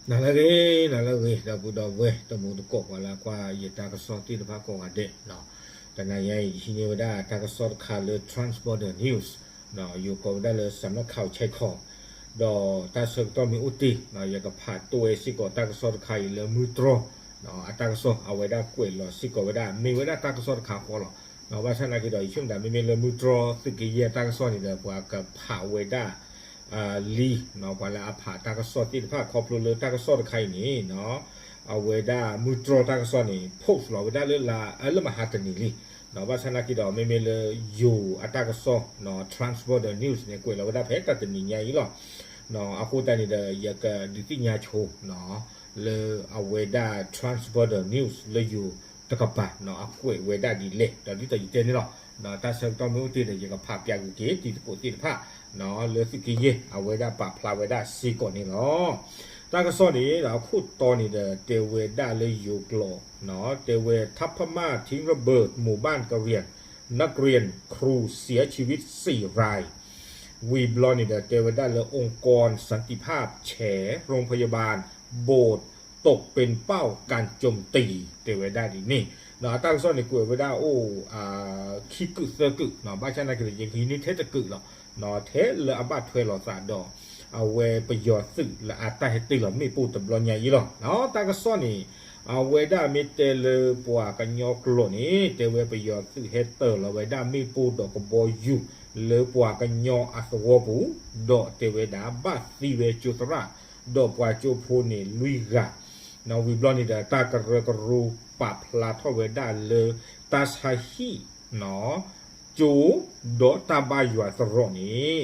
နၤလၢအဂ့ၤ, နၤလၢအဂ့ၤ, ဒီပုၢ်ဒီဝဲၢ် တံၤသကိး ပှၤလၢအကွၢ်ယတၢ်ကစီၣ်သ့ၣ်တဖၣ်ကိးဂၤဒဲး, တနၤညါအံၤ ယဟံးန့ၢ်ဝဲဒၣ်တၢ်ကစီၣ်တခါလၢ Transborder News, ယိၤကိးဝဲဒၣ်လၢ စးမၢၣ်ခးဆဲခီ, ဒီးတၢ်ဆၢကတီၢ်မ့ၢ်အိၣ်တ့ၢ် ယကဖးတိၢ်ဝဲစ့ၢ်ကီးတၢ်ကစီၣ်တခါအံၤလၢမုၢ်တြီၢ် အတၢ်ကစီၣ် အဝဲဒၣ်ကွဲးလီၤစ့ၢ်ကီးဝဲဒၣ် မ့ၢ်ဝဲဒၣ်တၢ်ကစီၣ်တခါဃီလီၤ. ဘၣ်ဆၣ်သနာ်က့ဒီး ယဆိကမိၣ်မ့မ့ၢ်လၢမုၢ်တြီၢ်သုးက့ယဲၢ်တၢ်ကစီၣ်န့ၣ်ဒီး ပှၤကဖးဝဲဒၣ် လံ ပှၤလၢအဖးတၢ်ကစီၣ်သ့ၣ်တဖၣ် ခီဖျိလၢတၢ်ကစီၣ်တခါအံၤန့ၣ် အဝဲဒၣ်မုၢ်တြီၢ်တၢ်ကစီၣ်န့ၣ် post လီၤဝဲဒၣ်လၢ လၢမဟါတနံၤလံ. ဘၣ်ဆၣ်သနာ်က့ဒီး မ့မ့ၢ်လၢယိၤအတၢ်ကစီၣ် Transborder News န့ၣ် ကွဲးလီၤဝဲဒၣ်ဖဲတၢ်တနံၤညါအံၤလီၤ. အဃိသတးန့ၣ်ဒီး ယကဒုးသ့ၣ်ညါဆိ လၢအဝဲဒၣ် Transborder News လၢယိၤတကပၤ အကွဲးဝဲဒၣ်ဒ်လဲၣ် ဒီးဒ်သိးယတဲန့ၣ်လီၤ. တၢ်ဆၢကတီၢ်မ့ၢ်အိၣ်တ့ၢ်ဒီး ယကဖးပၠးကွံာ်က့ၤ တံၤသကိးသ့ၣ်တဖၣ် လၢသုးက့ယဲၢ် အဝဲဒၣ်ပာ်ဖျါဝဲဒၣ်စ့ၢ်ကီးန့ၣ်လီၤ. တၢ်ကစီၣ်န့ၣ်ဒီး အခိၣ်တီန့ၣ်ဒီး တဲဝဲဒၣ်လၢယိၤကျိာ် တဲဝဲ ထပ်မံထိန်းระเบิดหมู่บ้านกะเหรี่ยง นักเรียนครูเสียชีวิตสี่ราย ဝံၤဘျီန့ၣ်ဒီး တဲဝဲဒၣ်လၢ องค์กรสันติภาพแฉ โรงพยาบาล โบสถ์ตกเป็นเป้าการโจมตี တဲဝဲဒၣ်ဒ်န့ၣ် အတၢ်ကစီၣ်န့ၣ် ကွဲးဝဲဒၣ်အိၣ် ခံကုာ်သၢကုာ် ဘၣ်ဆၣ်သနာ်က့ဒီး ယကဟံးန့ၢ်ထဲတကုာ်လီၤ. ထဲလၢအဘၣ်ထွဲလိာ်သးဒီး အဝဲပယီၤသုးလၢအတၢ်ဟဲတ့ၢ်လီၤမ့ၣ်ပိၢ်တဘျီညါအံၤလီၤ. တၢ်ကစီၣ်န့ၣ် အဝဲဒၣ်မ့ၢ်တဲလၢပှၤကညီကျိာ်န့ၣ် တဲဝဲပယီၤသုးဟဲတ့ၢ်လီၤဝဲဒၣ်မ့ၣ်ပိၢ်ဒီးကဘီယူၤ လၢပှၤကညီအသဝီပူၤ ဒီးတဲဝဲဒၣ်ဘၣ်သံဝဲကၠိသရၣ် ဒီးပှၤကၠိဖိန့ၣ်လွံၢ်ဂၤ ဝံၤဘျီန့ၣ်ဒီး တၢ်ကရၢကရိပာ်ဖျါထီၣ်ဝဲဒၣ်လၢ တၢ်ဆါဟံၣ် ကၠိ ဒီးတၢ်ဘါယွၤသရိာ်န့ၣ်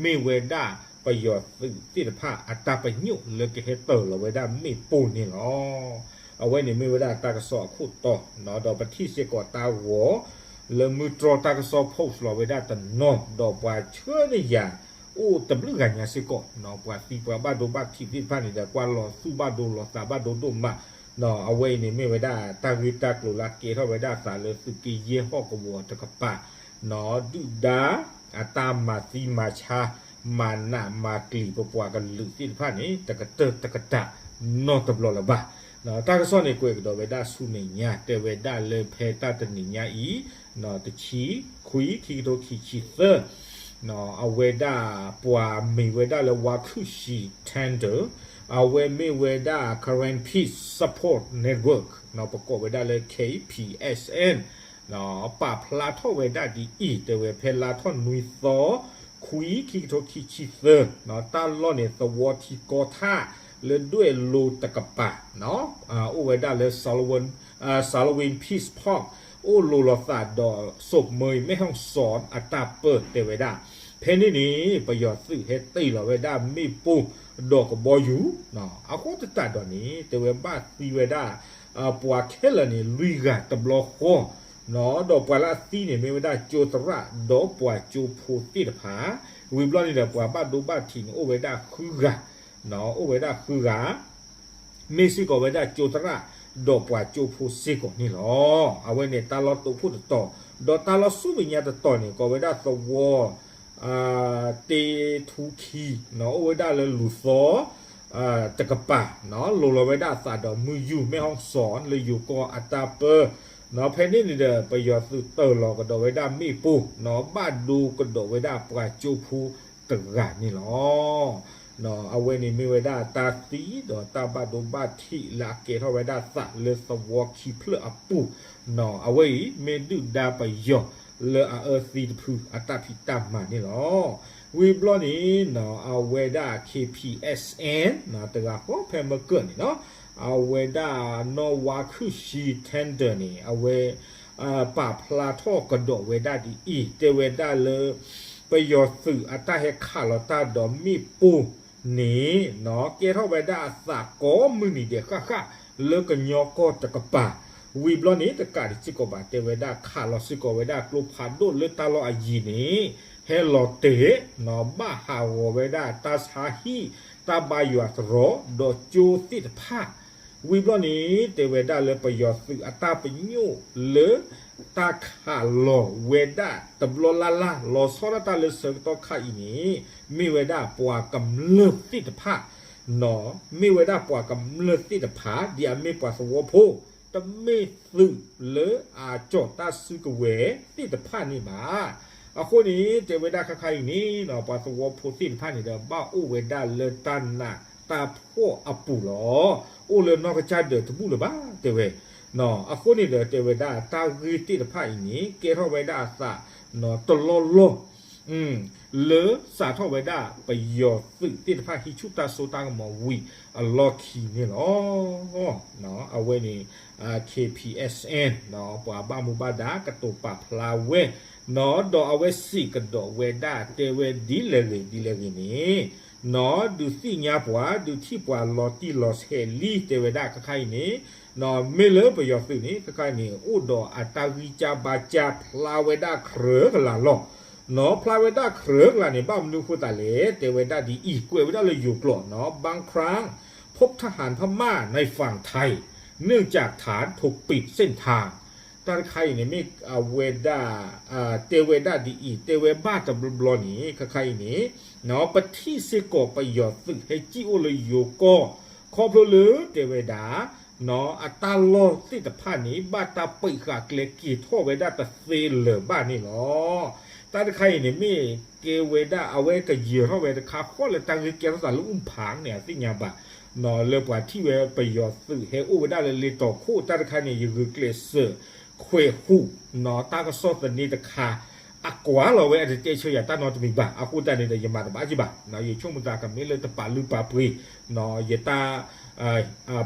မ့ၢ်ဝဲဒၣ်ပယီၤသုးသ့ၣ်တဖၣ်အတၢ်ပညိၣ်လၢကဟဲတ့ၢ်လီၤဝဲဒၣ်မ့ၣ်ပိၢ်န့ၣ်လီၤ. အဝဲန့ၣ်မ့ၢ်ဝဲဒၣ်တၢ်ကစီၣ်အခိၣ်တီ ဒီးပထံၣ်စ့ၢ်ကီးတၢ်ဂီၤ လၢမုၢ်တြီၢ်တၢ်ကစီၣ် post လီၤဝဲဒၣ်တနီၤ ဒီးပှၤဆှၢန့ၢ်ယၤ အိၣ်တဘျုးဂၤညါစ့ၢ်ကီး ပှၤသံပှၤဘၣ်ဒိဘၣ်ထံးသ့ၣ်တဖၣ်န့ၣ်ဒီး ကွၢ်လီၤသူၣ်ဘၣ်ဒိလီၤသးဘၣ်ဒိဒိၣ်မး အဝဲအံၤန့ၣ်မ့ၢ်ဝဲဒၣ် တၢ်ဂ့ၢ်တၢ်ကျိၤလၢအကဲထီၣ်ဝဲဒၣ်အသးလၢသုးက့ယဲၢ်ဟီၣ်ကဝီၤတကပၤ ဒုၣ်ဒါ အတၢ်မၤသံမၤဆါ မၤနးမၤကျံၤပပှၤကလုာ်သ့ၣ်တဖၣ်န့ၣ် တကတၢၢ်တကတၢၢ်နီတဘျီလၢၤဘၣ်. တၢ်ကစီၣ်န့ၣ် ကွဲးကဒီးဝဲဒၣ်ဆူမဲာ်ညါ တဲဝဲဒၣ်လၢဖဲတၢ်တနံၤညါအံၤ တဆံခွံ ခံကထိခံဆံသၢ အဝဲဒၣ်ပှၤမ့ၢ်ဝဲဒၣ်လၢ ဝါခုၣ်ရှံ Tender အဝဲမ့ၢ်ဝဲဒၣ် Karen Peace Support Network ပကိးဝဲဒၣ်လၢ KPSN ပာ်ဖျါထီၣ်ဝဲဒၣ်ဒ်အံၤ တဲဝဲဖဲလါထီၣ်နွံသီ ခွံ ခံကထိခံဆံသၢ တၢ်လီၢ်န့ၣ် သဝီထံကီထၣ် လၢဒွဲၣ်လိၤတကပၤ အိၣ်ဝဲဒၣ်လၢ Salween Peace Park အိၣ်လိၤလိာ်သးဒီး စူးမၢၢ် မဲၣ်ဟီၣ်စီၣ် အတၢ်ပၢၢ်တဲဝဲဒၣ် ဖဲန့ၣ်န့ၣ် ပယီၤသုးဟဲတ့ၢ်လီၤဝဲဒၣ်မ့ၣ်ပိၢ်ဒီးကဘီယူၤ အဃိသတးဒီးန့ၣ် တဲဝဲဘၣ်သံဝဲဒၣ် ပှၤခဲလၢာ်န့ၣ် လွံၢ်ဂၤတဘျီဃီ ဒီးပှၤလၢအသံန့ၣ် မ့ၢ်ဝဲဒၣ်ကၠိသရၣ်ဒီးပှၤကၠိဖိသ့ၣ်တဖၣ် ဝံၤဘျီန့ၣ်ဒီး ပှၤဘၣ်ဒိဘၣ်ထံးန့ၣ် အိၣ်ဝဲဒၣ်ဃုဂၤ အိၣ်ဝဲဒၣ်ဃုဂၤ မ့ၢ်စ့ၢ်ကီးဝဲဒၣ်ကၠိသရၣ် ဒီးပှၤကၠိဖိစ့ၢ်ကီးန့ၣ်လီၤ. အဝဲန့ၣ်တၢ်လီၢ်တိခိၣ်တတီၤ ဒီးတၢ်လီၢ်ဆူမဲာ်ညါတတီၤန့ၣ် ကိးဝဲဒၣ်သဝီ တ့ထူခံ အိၣ်ဝဲဒၣ်လၢလူၤသီ တကပၤ လိၤလီၤဝဲဒၣ်အသးဒီးမုၢ်ယူၢ် မဲၣ်ဟီၣ်စီၣ် လၢယိၤကီၢ်အတၢ်ပၢၢ် ဖဲန့ၣ်န့ၣ်ဒီး ပယီၤသုးတ့ၢ်လီၤကဒီးဝဲဒၣ်မ့ၣ်ပိၢ် ဘၣ်ဒိကဒီးဝဲဒၣ်ပှၤကၠိဖိတဂၤန့ၣ်လီၤ. အဝဲန့ၣ်မ့ၢ်ဝဲဒၣ်တၢ်သံဒီးတၢ်ဘၣ်ဒိဘၣ်ထံးလၢအကဲထီၣ်ဝဲဒၣ်သးလၢသဝီခံဖျၢၣ်အပူၤ အဝဲအံၤမ့ၢ်ဒုၣ်ဒါပယီၤလၢအအၢသံတဖုအတၢ်ဖံးတၢ်မၤန့ၣ်လီၤ. ဝံၤဘျီန့ၣ် အဝဲဒၣ် KPSN တဂၤဃီဖဲမ့ၢ်ကၢၢ်န့ၣ်လီၤ. အဝဲဒၣ်နီၢ်ဝါခုၣ်ရှံ Tender န့ၣ် အဝဲ ပာ်ဖျါထီၣ်ကဒီးဝဲဒၣ်ဒ်အံၤ တဲဝဲဒၣ်လၢ ပယီၤသုးအတၢ်ဟဲခးလီၤတၢ်ဒီးမ့ၣ်ပိၢ်န့ၣ် ကဲထီၣ်ဝဲဒၣ်အသးကိးမုၢ်နံၤဒဲးဃၣ်ဃၣ် လၢကညီကီၢ်တကပၤ ဝံၤဘျီန့ၣ် တကးဒံးစ့ၢ်ကီးဘၣ် တဲဝဲဒၣ်ခးလီၤစ့ၢ်ကီးဝဲဒၣ်ကျိဖးဒိၣ်လၢတၢ်လီၢ်အယံၤန့ၣ် ဟဲလီၤတဲာ် ဘၣ်ဟးဂီၤဝဲဒၣ်တၢ်ဆါဟံၣ် တၢ်ဘါယွၤသရိာ် ဒီးကၠိသ့ၣ်တဖၣ် ဝံၤဘျီန့ၣ် တဲဝဲဒၣ်လၢပယီၤသုးအတၢ်ပညိၣ်လၢ တၢ်ခးလီၤဝဲဒၣ်တဘျီလၢ်လၢ် လီၤဆီဒၣ်တၢ်လၢဆၢကတီၢ်ခါအံၤန့ၣ် မ့ၢ်ဝဲဒၣ်ပှၤကမျၢၢ်သ့ၣ်တဖၣ် နီၢ် မ့ၢ်ဝဲဒၣ်ပှၤကမျၢၢ်သ့ၣ်တဖၣ် ဒ်အမ့ၢ်ပှၤသဝီဖိ, တမ့ၢ်သုးလၢအကၠီၤတၢ်စုကဝဲၤသ့ၣ်တဖၣ်န့ၣ်ဘၣ်. အဃိန့ၣ် တဲဝဲဒၣ်ခါခါအံၤန့ၣ် ပှၤသဝီဖိသ့ၣ်တဖၣ်န့ၣ်ဒီး ဘၣ်အိၣ်ဝဲဒၣ်လၢတၢ်နးတၢ်ဖှီၣ်အပူၤလီၤ. အိၣ်လၢနီၢ်ကစၢ်ဒၢးတဘူၣ်လၢၤဘၣ် တဲဝဲ အဃိန့ၣ်ဒီး တဲဝဲဒၣ်တၢ်ဂ့ၢ်သ့ၣ်တဖၣ်အံၤန့ၣ် ကဲထီၣ်ဝဲဒၣ်အသး တလီၢ်လီၢ် လၢစးထီၣ်ဝဲဒၣ်ပယီၤသုးသ့ၣ်တဖၣ်ဟံးဆူၣ်တၢ်စိတၢ်ကမီၤဝံၤအလီၢ်ခံန့ၣ်လီၤ. အဝဲန့ၣ် K P S N ပှၤဘၣ်မူဘၣ်ဒါကတိၤပာ်ဖျါဝဲ ဒီးအဝဲစံးကဒီးဝဲဒၣ်တဲဝဲဒ်လဲၣ်ဂ့ၤဒ်လဲၣ်ဂ့ၤန့ၣ် နီၢ် ဒုးသ့ၣ်ညါပှၤ ဒုးထံၣ်ပှၤလီၤတံၢ်လီၤဆဲးလံ တဲဝဲဒၣ်ခါခါအံၤန့ၣ် နီၢ် မ့ၢ်လၢပယီၤသုးန့ၣ် ခါခါအံၤန့ၣ် အိၣ်ဒီးအတၢ်ဂံၢ်စၢ်ဘါစၢ်ဖျါဝဲဒၣ်ခြဲးကလးလီၤ. နီၢ် ဖျါဝဲဒၣ်ခြဲးကလးန့ၣ် ဘၣ်မနုၤအဃိသတးလဲၣ် တဲဝဲဒၣ်ဒ်အံၤ ကွဲးဝဲဒၣ်လၢယိၤကျိာ်နီၢ် บางครั้งพบทหารพม่าในฝั่งไทย เนื่องจากฐานถูกปิดเส้นทาง တၢ်တခါအံၤန့ၣ် မ့ၢ်အဝဲဒၣ် တဲဝဲဒၣ်ဒ်အံၤ တဲဝဲဘၣ်တဘျီဘျီန့ၣ် ခါခါအံၤန့ၣ် ပထံၣ်စ့ၢ်ကီးပယီၤသုးဟဲစံၣ်အိၣ်လၢယိၤကီၢ် ခီဖျိလၢတဲဝဲဒၣ် အတၢ်လီၢ်သ့ၣ်တဖၣ်န့ၣ် ဘၣ်တၢ်ပံးဃာ်ကျဲက့ၤထီၣ်ဝဲဒၣ်တသ့လၢၤဘၣ်န့ၣ်လီၤ. တၢ်တခါအံၤန့ၣ် မ့ၢ်ကဲဝဲဒၣ် အဝဲကယၢၤထီၣ်ဝဲတခါဃီလၢတၢ်ဂ့ၢ်ကဲထီၣ်သးလၢအူဖးန့ၣ် အသ့ၣ်ညါဘၣ် လၢပှၤထံၣ်ဝဲပယီၤသုးဟဲအိၣ်ဝဲဒၣ်လၢလ့တီၤခိၣ် တၢ်တခါန့ၣ် ယဂုာ်ကျဲးစၢး ခွဲးဟူး နီၢ် တၢ်ကစီၣ်သန့တခါ အကွၢ်လီၤဝဲအတတဲဆၢယၤတၢ်နီတမံၤဘၣ်. အဃိသတးန့ၣ်ဒီး ယမၤတဘၣ်က့ၤဘၣ် ယဆိကမိၣ်သးကမ့ၢ်လၢတပာ်လုၢ်ပာ်ပှ့ၤ ယတၢ်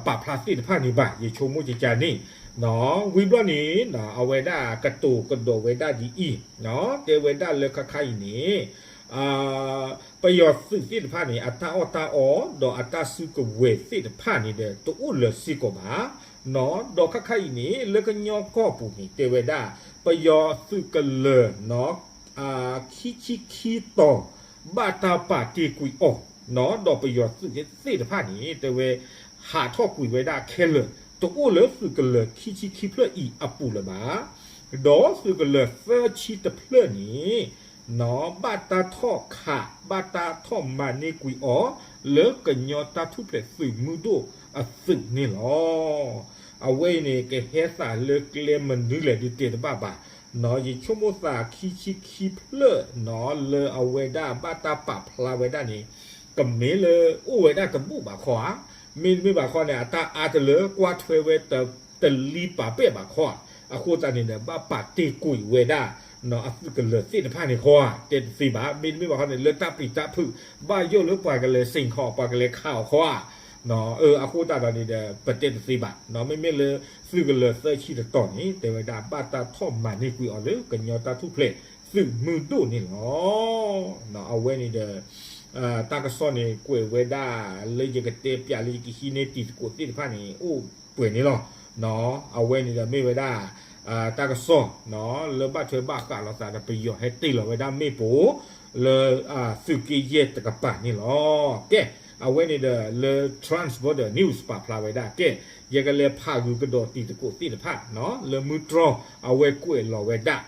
ပာ်ဖျါသ့ၣ်တဖၣ်န့ၣ်ဘၣ် ယဆိကမိၣ်ကကန့ၣ် ဝံၤဘျီန့ၣ် အဝဲဒၣ်ကတိၤကဒီးဝဲဒၣ်ဒ်အံၤ တဲဝဲဒၣ်လၢခါခါအံၤန့ၣ် ပယီၤသုးသ့ၣ်တဖၣ်န့ၣ် အတၢ်အီၣ်တၢ်အီ ဒီးအတၢ်စုကဝဲၤသ့ၣ်တဖၣ်န့ၣ်ဒီး တအိၣ်လၢၤစ့ၢ်ကီးဘၣ် ဒီးခါခါအံၤန့ၣ် လၢကညီကီၢ်ပူၤန့ၣ် တဲဝဲဒၣ် ပယီၤသုးကလၢၤ ခံဆံခံတီၤ ဘၣ်တၢ်ပာ်တ့ၢ်ကွံာ်အီၤ ဒီးပယီၤသုးသ့ၣ်တဖၣ်န့ၣ် တဲဝဲ ဟးထီၣ်ကွံာ်ဝဲဒၣ်ခဲလၢာ် တအိၣ်လၢသုးကလၢၤခံဆံခံဖျၢၣ်အံၤအပူၤလၢၤဘၣ် ဒီးသုးကလၢၤသၢဆံတဖျၢၣ်န့ၣ် ဘၣ်တၢ်ထီၣ်ခး ဘၣ်တၢ်ထီၣ်မၤန့ၢ်ကွံာ်အီၤ လၢကညီတၢ်ထူၣ်ဖျဲးသုးမုၢ်ဒိၣ်အသုးန့ၣ်လီၤ. အဝဲအံၤန့ၣ် ကဟဲသးလၢကျဲမနုၤလဲၣ်ဒုးတဲတဘၣ်ဘၣ် ယဆိကမိၣ်သးခံဆံခံဖျၢၣ်နီၢ် လၢအဝဲဒၣ်ဘၣ်တၢ်ပာ်ဖျါဝဲဒၣ်န့ၣ် ကမ့ၢ်လၢအိၣ်ဝဲဒၣ်တဘူၣ်ဘၣ်ခီဧါ, မ့တမ့ၢ်ဘၣ်ခီန့ၣ် အတၢ်အါတလၢကွၢ်ထွဲဝဲ တလံပာ်ပဲာ်ဘၣ်ခီဧါ, အဃိသတးန့ၣ်ဒီး ဘၣ်ပာ်တ့ၢ်ကွံာ်ဝဲဒၣ် အသုးကလၢၤသ့ၣ်တဖၣ်န့ၣ်ခီဧါ, တဲတသ့ဘၣ်, မ့တမ့ၢ်ဘၣ်ခီန့ၣ် လၢတၢ်ပျံၤတၢ်ဖုး ဘၣ်ယိၣ်လၢပှၤကလဲၤစ့ၣ်ခီအီၤ ပှၤကလဲၤခးအီၤခီဧါ, အဃိသတးဒီးန့ၣ်ဒီး ပတဲတသ့ဘၣ်, မ့မ့ၢ်လၢသုးကလၢၤသၢဆံတတီၤန့ၣ် တဲဝဲဒၣ်ဘၣ်တၢ်ထီၣ်မၤန့ၢ်ကွံာ်အီၤလၢကညီတၢ်ထူၣ်ဖျဲးသုးမုၢ်ဒိၣ်န့ၣ်လီၤ. အဝဲန့ၣ်ဒီး တၢ်ကစီၣ်န့ၣ် ကွဲးဝဲဒၣ်လၢယကတဲပၠးလၢယကဟံးန့ၢ်တံၤသကိးသ့ၣ်တဖၣ်န့ၣ် အိၣ်ပှဲၤန့ၣ်လီၤ. အဝဲန့ၣ်ဒီးမ့ၢ်ဝဲဒၣ် တၢ်ကစီၣ် လၢဘၣ်ထွဲဘၣ်ဃးလိာ်သးဒီးပယီၤဟဲတ့ၢ်လီၤဝဲဒၣ်မ့ၣ်ပိၢ် လၢ သုးက့ယဲၢ်တကပၤန့ၣ်လီၤ. ကဲ အဝဲန့ၣ်ဒီးလၢ Transborder News ပာ်ဖျါဝဲဒၣ် ကဲ ယကလဲၤဖးဂုာ်ကဒီးတံၤသကိးသ့ၣ်တဖၣ် လၢမုၢ်တြီၢ်အဝဲကွဲးလီၤဝဲဒၣ်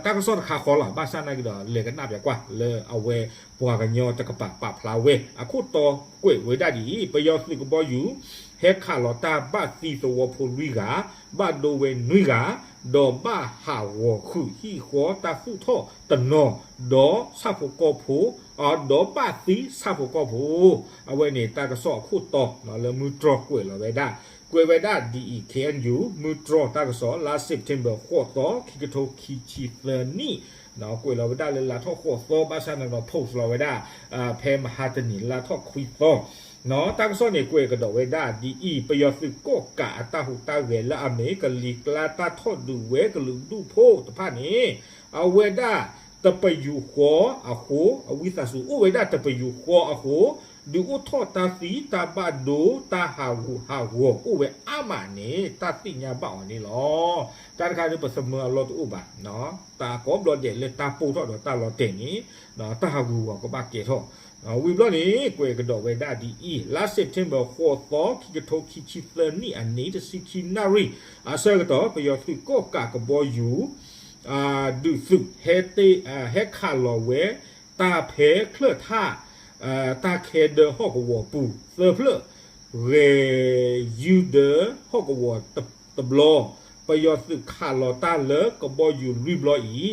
တၢ်ကစီၣ်တခါဃီလီၤ. ဘၣ်ဆၣ်နာ်က့ဒီး လဲၤကနၣ်ပၠးကွၢ် လၢအဝဲပှၤကညီတကပၤပာ်ဖျါဝဲ အခိၣ်တီကွဲးဝဲဒၣ်ဒ်အံၤ, ပယီၤသုးကဘီယူၤ ဟဲခးလီၤတၢ်ဘၣ်သံသဝီဖိလွံၢ်ဂၤ, ဘၣ်ဒိဝဲနွံဂၤ, ဒီးဘၣ်ဟးဂီၤဃုာ်ဟံၣ်ဃီတၢ်သူၣ်ထီၣ်တနီၤ, ဒီးဆၣ်ဖိကီၢ်ဖိ ဒီးဘၣ်သံဆၣ်ဖိကီၢ်ဖိ, အဝဲန့ၣ်တၢ်ကစီၣ်အခိၣ်တီ လၢမုၢ်တြီၢ်ကွဲးလီၤဝဲဒၣ်, ကွဲးဝဲဒၣ်ဒ်အံၤ K N U မုၢ်တြီၢ်တၢ်ကစီၣ် လါ September ဃိးသီ ခံကထိခံဆံသၢနံၣ်, ကွဲးလီၤဝဲဒၣ်လၢလါထီၣ်ဃိးသီ ဘၣ်ဆၣ်န့ၣ်ဒီး post လီၤဝဲဒၣ် ဖဲမဟါတနံၤ လါထီၣ်ခွံသီ တၢ်ကစီၣ်န့ၣ် ကွဲးကဒီးဝဲဒၣ်ဒ်အံၤ, ပယီၤသုးကီၣ်ကးအတၢ်ဟူးတၢ်ဂဲၤလၢအမ့ၢ်ကလံၤကျါတၢ်ထီၣ်ဒုးဝဲကလုာ်ဒူၣ်ဖိတဖၣ်န့ၣ်, အဝဲဒၣ်တပယူာ်ဃီအဃိ, အဝံသးစူၤ အိၣ်ဝဲဒၣ်တပယူာ်ဃီအဃိ, ဒုးအိၣ်ထီၣ်တၢ်သံတၢ်ဘၣ်ဒိတၢ်ဟးဂူာ်ဟးဂီၤအိၣ်ဝဲအါမးန့ၣ် တၢ်သ့ၣ်ညါဘၣ်အီၤန့ၣ်လီၤ. တၢ်တခါန့ၣ် ပသမၢအလီၢ်တအိၣ်ဘၣ်, တၢ်ကိးဘျီဒဲးလၢတၢ်ပိၢ်ထီၣ်ဒီးတၢ်လီၤတဲာ်န့ၣ် တၢ်ဟးဂူာ်ဟးဂီၤကဘၣ်ကဲထီၣ်, ဝံၤဘျီန့ၣ် ကွဲးကဒီးဝဲဒၣ်ဒ်အံၤ, လါ September ဃိးသီ ခံကထိခံဆံသၢနံၣ်အနံၤ တဆံခံနၣ်ရံၣ် အဆၢကတီၢ် ပယီၤသုးကီၣ်ကးကဘီယူၤ ဒုးသုး ဟဲခးလီၤဝဲ တၢ်ဖဲချၢၣ်ထၣ် တၢ်ခဲဒၢဟီၣ်ကဝီၤပူၤသၢဖျၢၣ်, ဂဲၤယုၢ်ဒၢဟီၣ်ကဝီၤတဘျီ, ပယီၤသုးခးလီၤတၢ်လၢကဘီယူၤလွံၢ်ဘျီ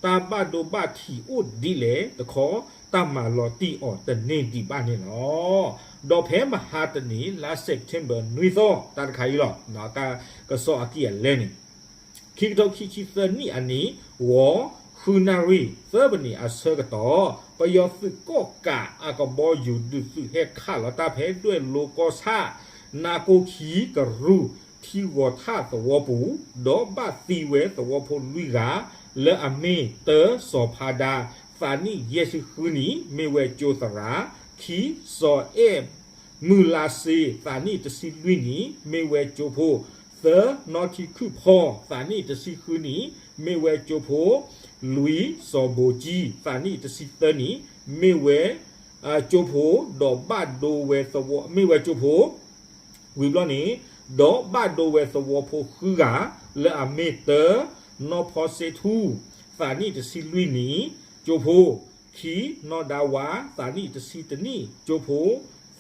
အံၤ, တၢ်ဘၣ်ဒိဘၣ်ထံးအိၣ်ဒ်လဲၣ်တခီ, တၢ်မၤလီၤတံၢ်အီၤတန့ၢ်ဒံးဘၣ်န့ၣ်လီၤ. ဒီးဖဲမဟါတနံၤ လါ September နွံသီ တၢ်တခါအံၤလီၤ, တၢ်ကစီၣ်အကံၢ်အလဲန့ၣ် ခံကထိခံဆံသၢနံၣ်အနံၤ ဂီၤဃုနၣ်ရံၣ်သၢမံးနံးအဆၢကတီၢ်, ပယီၤသုးကီၣ်ကးအကဘီယူၤဒုးသုးဟဲခးလီၤတၢ်ဖဲဒွဲၣ်လိကီၢ်ဆၣ် နါကိၢ်ခံကရူၢ် ထံဂီၤထၣ်သဝီပူၤ, ဒီးဘၣ်သံဝဲသဝီဖိလွံၢ်ဂၤ, လၢအမ့ၢ်တၢ စီၤဖါဒါ သးနံၣ်ယဲၢ်ဆံဃုနံၣ် မ့ၢ်ဝဲကၠိသရၣ်, ခံ စီၤအဲၣ်မုၢ်လါစ့ သးနံၣ်တဆံလွံၢ်နံၣ် မ့ၢ်ဝဲကၠိဖိ, သၢ နီၢ်ထံခုၣ်ဖီ သးနံၣ်တဆံဃုနံၣ် မ့ၢ်ဝဲကၠိဖိ, လွံၢ် စီၤဘိကၠံ သးနံၣ်တဆံသၢနံၣ် မ့ၢ်ဝဲ ကၠိဖိ, ဒီးဘၣ်ဒိဝဲသဝီ မ့ၢ်ဝဲကၠိဖိ ဝံၤဘျီန့ၣ်, ဒီးဘၣ်ဒိဝဲသဝီဖိဃုဂၤ, လၢအမ့ၢ်တၢ နီၢ်ဖီစ့ထူ သးနံၣ်တဆံလွံၢ်နံၣ် ကၠိဖိ, ခံ နီၢ်ဒါဝါ သးနံၣ်တဆံတနံၣ် ကၠိဖိ,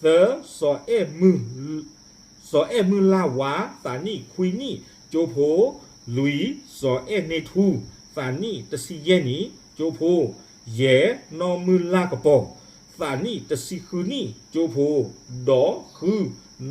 သၢ စီၤအဲၣ်မုၢ် စီၤအဲၣ်မုၢ်လၢ်ဝါ သးနံၣ်ခွံနံၣ် ကၠိဖိ, လွံၢ် စီၤအဲၣ်န့ၢ်ထူ သးနံၣ်တဆံယဲၢ်နံၣ် ကၠိဖိ, ယဲၢ် နီၢ်မုၢ်လၢ်ကပီၤ သးနံၣ်တဆံဃုနံၣ် ကၠိဖိ, ဒီးဃု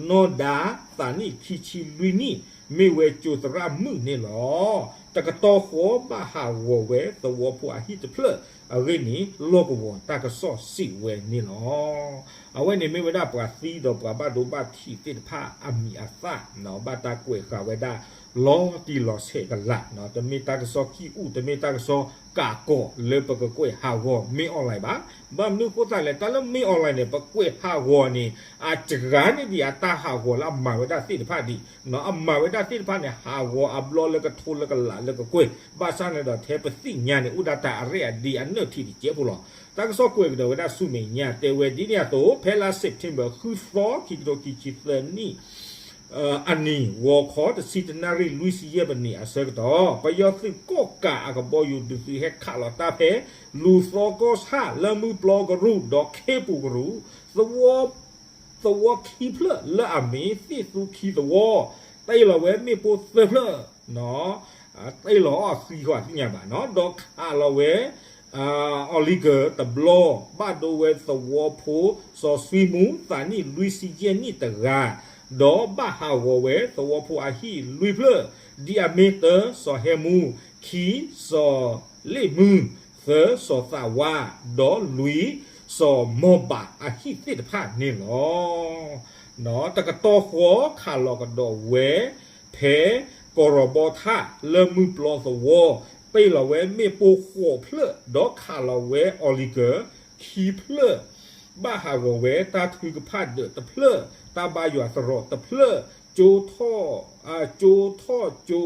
နီၢ်ဒါ သးနံၣ်ခံဆံလွံၢ်နံၣ် မ့ၢ်ဝဲကၠိသရၣ်မုၣ်န့ၣ်လီၤ. တကတီၢ်ဃီဘၣ်ဟးဂီၤဝဲသဝီဖိအဟံၣ်တဖျၢၣ်အဂ့ၢ်န့ၣ် လီၢ်ကဝီၤတၢ်ကစီၣ်စံးဝဲန့ၣ်လီၤ. အဝဲန့ၣ်မ့ၢ်ဝဲဒၣ်ပှၤသံဒီးပှၤဘၣ်ဒိဘၣ်ထံးသ့ၣ်တဖၣ်အမံၤအသၣ်, ဘၣ်တၢ်ကွဲးဃာ်ဝဲဒၣ် လီၤတံၢ်လီၤဆဲးကလာ်, တမ့ၢ်တၢ်ကစီၣ်ကံၢ်အူၣ် တမ့ၢ်တၢ်ကစီၣ်ကးကီးလၢပကကွဲးဟးဂီၤမ့ၢ် online ဘၣ်. ဘၣ်မနုၤအဃိသတးလဲၣ်, တၢ်လၢမ့ၢ် online န့ၣ် ပကွဲးဟးဂီၤန့ၣ် အစှၤန့ၢ်ဒံးအတၢ်ဟးဂီၤလၢအမၤဝဲဒၣ်သ့ၣ်တဖၣ်ဒံး, အမၤဝဲဒၣ်သ့ၣ်တဖၣ်န့ၣ် ဟးဂီၤအဘျီလၢကထိလၢကလးလၢကကွဲၢ်, ဘၣ်ဆၣ်န့ၣ်ဒီးထဲပသ့ၣ်ညါန့ၣ် အိၣ်ဒၣ်တၢ်အရဲၣ်အဒ့အနၢၣ်ထံးတစဲးဖိလီၤ. တၢ်ကစီၣ်ကွဲးကဒီးဝဲဒၣ်ဆူမဲာ်ညါတဲဝဲဒ်န့ၣ်အသိး, ဖဲလါ September ဃုသီ ခံကထိခံဆံသၢနံၣ် အနံၤ ဂီၤခီတဆံတနၣ်ရံၣ်လွံၢ်ဆံယဲၢ်မံးနံးအဆၢကတီၢ်, ပယီၤသုးကီၣ်ကးအကဘီယူၤဒုးသုးဟဲခးလီၤတၢ်ဖဲ လူၤသီကီၢ်ဆၣ် လၢမုၢ်ပျီကရူၢ် ဒီးခ့ပူၤကရူၢ် သဝီခံဖျၢၣ်လၢအမ့ၢ်သ့ၣ်သူခံသဝီ, တ့ၢ်လီၤဝဲမ့ၣ်ပိၢ်သၢဖျၢၣ် တ့ၢ်လီၤအီၤဃံဃီအသ့ၣ်ညါဘၣ်နီၤ, ဒီးခးလီၤဝဲ အီလံကၢၤတဘျီ, ဘၣ်ဒိဝဲသဝီဖိ စီၤစွံမူ သးနံၣ်လွံၢ်ဆံယဲၢ်နံၣ်တဂၤ, ဒီးဘၣ်ဟးဂီၤဝဲသဝီဖိအဟံၣ်လွံၢ်ဖျၢၣ်, ဒ်အမ့ၢ်တၢ စီၤဟဲမူ, ခံ စီၤလ့ၣ်မုၢ်, သၢ စီၤသးဝါ, ဒီးလွံၢ် စီၤမီၢ်ဘၣ်အဟံၣ်သ့ၣ်တဖၣ်န့ၣ်လီၤ. တကတီၢ်ဃီခးလီၤကဒီးဝဲ ဖဲကီၢ်ရီၤဘီထၣ်လၢမုၢ်ပျီသဝီ, တ့ၢ်လီၤဝဲမ့ၣ်ပိၢ်ဃိးဖျၢၣ်, ဒီးခးလီၤဝဲအီလံကၢၤခံဖျၢၣ်, ဘၣ်ဟးဂီၤဝဲတၢ်ထုကဖၣ်ဒၢးတဖျၢၣ်, တၢ်ဘါယွၤသရိာ်တဖျၢၣ်, ကၠိထီၣ်, ကၠိထီၣ်ကၠိ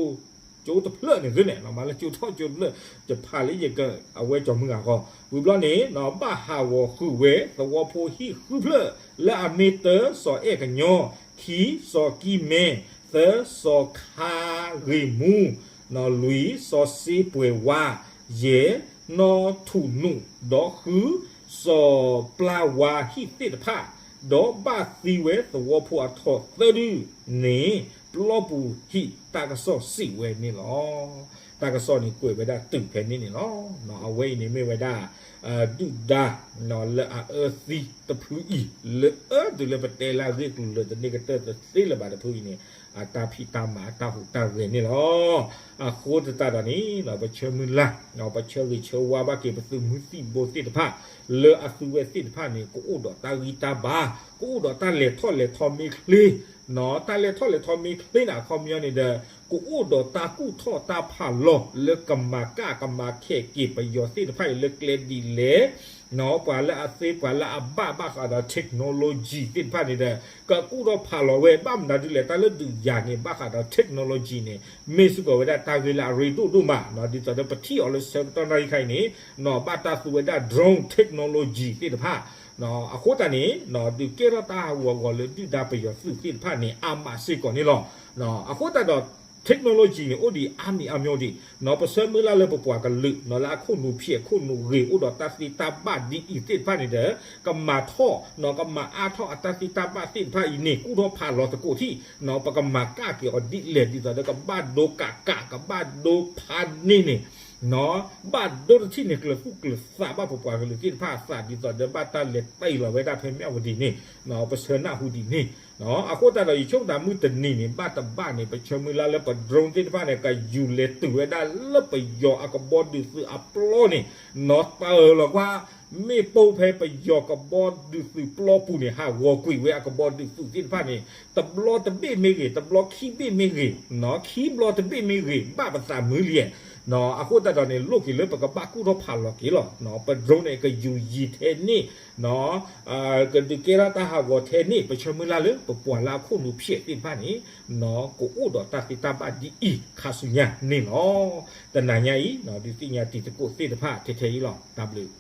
ကၠိတဖျၢၣ်န့ၣ်သ့န့ၣ်, မၤလၢကၠိထီၣ်ကၠိတဖျၢၣ်, ယဖးလၢယက အဝဲကၠီၤမုၢ်ဂၤဃီ, ဝံၤဘျီန့ၣ် ဘၣ်ဟးဂီၤဃုာ်ဝဲသဝီဖိဟံၣ်ဃုဖျၢၣ်, လၢအမ့ၢ်တၢ စီၤအဲၣ်ကညီ, ခံ စီၤကံမဲ, သၢ စီၤခါဂ့ၤမူ, လွံၢ် စီၤစ့ပှဲၤဝါ, ယဲၢ် နီၢ်ထူးနူး, ဒီးဃု စီၤပျၢ်ဝါဟံၣ်သ့ၣ်တဖၣ်, ဒီးဘၣ်သံဝဲသဝီဖိအထီၣ်သၢဒုန့ၣ် ပျီပူၤဟံၣ်တၢ်ကစီၣ်စံးဝဲန့ၣ်လီၤ. တၢ်ကစီၣ်န့ၣ်ကွဲးဝဲဒၣ်တုၤဖဲန့ၣ်န့ၣ်လီၤ. အဝဲအံၤန့ၣ်မ့ၢ်ဝဲဒၣ် ဒုၣ်ဒါ လၢအအၢသံတဖုအံၤ လၢအၢတုၤလၢပတဲလၢအဂ့ၢ်ကျိၤလၢတန့ၢ်ကတၢၢ်တသ့လၢၤဘၣ်တဖုအံၤန့ၣ် အတၢ်ဖံးတၢ်မၤအတၢ်ဟူးတၢ်ဂဲၤန့ၣ်လီၤ. အဃိသတးဒီးန့ၣ် ပဆၢမုၢ်လၢ် ပဆၢဂ့ၤဆၢဝါဘၣ်က့ၤပသုးမုၢ်သံၣ်ဘိသ့ၣ်တဖၣ် လၢအသုဝဲသ့ၣ်တဖၣ်န့ၣ် ကအိၣ်ဒီးတၢ်ဂံၢ်တၢ်ဘါ, ကအိၣ်ဒီးတၢ်လဲၤထီၣ်လဲၤထီမ့ၢ်ချ့ တၢ်လဲၤထီၣ်လဲၤထီမ့ၢ်ချ့န့ၣ် အခီပညီန့ၣ်ဒီး ကအိၣ်ဒီးတၢ်ကူၣ်ထီၣ်တၢ်ဖးလီၤ လၢကမၤကၣ်ကမၤခဲးက့ၤပယီၤသ့ၣ်တဖၣ်အံၤလၢကျဲဒ်လဲၣ်, ပှၤလၢအသ့ပှၤလၢအဘၣ်ဘၣ်ဃးဒီး technology သ့ၣ်တဖၣ်န့ၣ်ဒီး ကကူၣ်ထီၣ်ဖးလီၤဝဲ ဘၣ်မနုၤဒ်လဲၣ် တၢ်လၢဒုးယၤန့ၣ် ဘၣ်ဃးဒီး technology န့ၣ် မ့ၢ်စ့ၢ်ကီးဝဲဒၣ်တၢ်ဂ့ၢ်လၢအရ့ဒိၣ်ဒိၣ်မး, ဒ်သိးဒီးပထံၣ်အီၤလၢဆၢကတီၢ်နၣ်ရံၣ်ခါအံၤန့ၣ် ဘၣ်တၢ်သူဝဲဒၣ် drone technology သ့ၣ်တဖၣ် အဃိသတးန့ၣ် ဒုးကဲထီၣ်တၢ်ဟးဂူာ်ဟးဂီၤလၢဒုၣ်ဒါပယီၤသုးသ့ၣ်တဖၣ်န့ၣ် အါမးစ့ၢ်ကီးန့ၣ်လီၤ. အဃိသတးဒီး technology န့ၣ် အိၣ်ဒံးအါမံၤအါမျိၤဒံး, ပဆၢမုၢ်လၢ်လၢပပှၤကလုာ် လၢအခိၣ်နူာ်ဖျဲးခိၣ်နူာ်ဂ့ၤ အိၣ်ဒီးတၢ်သ့တၢ်ဘၣ်ဒ်အံၤသ့ၣ်တဖၣ်န့ၣ်ဒီး ကမၤထီၣ် ကမၤအါထီၣ်အတၢ်သ့တၢ်ဘၣ်သ့ၣ်တဖၣ်အံၤန့ၣ် ကူၣ်ထီၣ်ဖးလီၤသကိးထံၣ်, ပကမၤကၣ်က့ၤအီၤဒ်လဲၣ် ဒ်သိးဒီးကဘၣ်ဒိကးကး ကဘၣ်ဒိဖးန့ၢ်န့ၣ် ဘၣ်ဒိတထံၣ်န့ၣ် ကျၢၤသူၣ်ကျၢၤသးဘၣ်ပပှၤကလုာ်သ့ၣ်တဖၣ်အသး ဒ်သိးဒီးဘၣ်တၢ်လဲၤတ့ၢ်လီၤဝဲဒၣ်ဖဲမၠၣ်ဝတံၤန့ၣ် ပဆၢနၢ်ဟူဒ်န့ၣ်. အဃိသတးဒီး ယဆိကမိၣ်သးမုၢ်တနံၤန့ၣ် ဘၣ်တဘၣ်န့ၣ် ပဆၢမုၢ်လၢ်လၢပ drone သ့ၣ်တဖၣ်န့ၣ် ကယူၤလဲၤတုၤဝဲဒၣ်လၢပယီၤအကဘီဒုးသုးအပျီန့ၣ် နီၢ်တၢ်အၢၣ်လီၤကွၢ် မ့ၣ်ပိၢ်ဖဲပယီၤကဘီဒုးသုးပျီပူၤန့ၣ် ဟးဂီၤကွံာ်ဝဲအကဘီဒုးသုးသ့ၣ်တဖၣ်န့ၣ် တဘျီတဘ့ၣ်မ့ၢ်ဂ့ၤ, တဘျီခံဘ့ၣ်မ့ၢ်ဂ့ၤ, ခံဘျီတဘ့ၣ်မ့ၢ်ဂ့ၤ ဘၣ်ပသးမုၢ်လံ. အဃိသတးဒီးန့ၣ် လိၣ်က့ၤလၢပကဘၣ်ကူၣ်ထီၣ်ဖးလီၤက့ၤလီၤ. ပ drone န့ၣ် ကယူၤယံၤထဲန့ၣ် ကဒုးကဲထီၣ်တၢ်ဟးဂီၤထဲန့ၣ် ပဆၢမုၢ်လၢ်လၢပပှၤလၢအခိၣ်နူာ်ဖျဲးသ့ၣ်တဖၣ်န့ၣ် ကအိၣ်ဒီးတၢ်သ့တၢ်ဘၣ်ဒ်အံၤ ခါဆူညါန့ၣ်လီၤ. တနၤညါအံၤ ဒုးသ့ၣ်ညါတံၤသကိးသ့ၣ်တဖၣ်ထဲထဲအံၤလီၤ. တၢ်ဘျုး